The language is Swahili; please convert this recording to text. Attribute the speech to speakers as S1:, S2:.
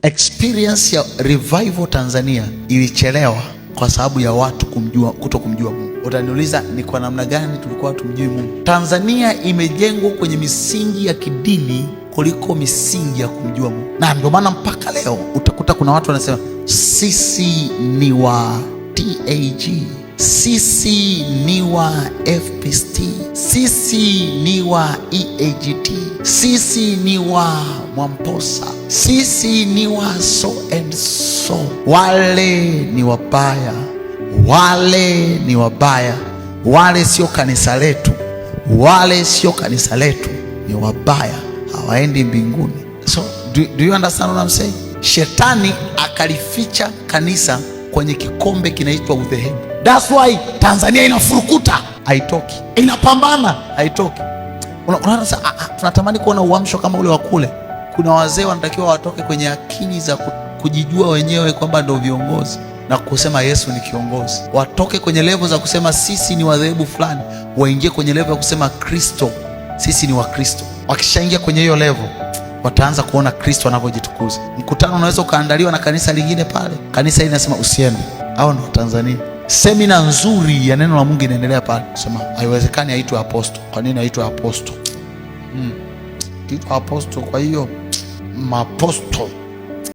S1: Experience ya revival Tanzania ilichelewa kwa sababu ya watu kumjua, kuto kumjua Mungu. Utaniuliza ni kwa namna gani tulikuwa tumjui Mungu? Tanzania imejengwa kwenye misingi ya kidini kuliko misingi ya kumjua Mungu, na ndio maana mpaka leo utakuta kuna watu wanasema sisi ni wa TAG, sisi ni wa FPCT, sisi ni wa EAGT, sisi ni wa Mwamposa, sisi ni wa so and so. Wale ni wabaya, wale ni wabaya, wale sio kanisa letu, wale sio kanisa letu, ni wabaya, hawaendi mbinguni. So do you understand what I'm saying? Shetani akalificha kanisa kwenye kikombe kinaitwa udhehebu. That's why Tanzania inafurukuta, haitoki, inapambana, haitoki. Unaona sasa, tunatamani kuona uamsho kama ule wa kule. Kuna wazee wanatakiwa watoke kwenye akili za kujijua wenyewe kwamba ndio viongozi na kusema Yesu ni kiongozi, watoke kwenye level za kusema sisi ni wadhehebu fulani, waingie kwenye level ya kusema Kristo, sisi ni Wakristo. Wakishaingia kwenye hiyo level wataanza kuona Kristo anavyojitukuza. Mkutano unaweza ukaandaliwa na kanisa lingine pale, kanisa hili linasema usiende. Hao ndo Tanzania. Semina nzuri ya neno la Mungu inaendelea pale, sema haiwezekani aitwe aposto. Kwa nini aitwe aposto? Kiitwa aposto, kwa hiyo maposto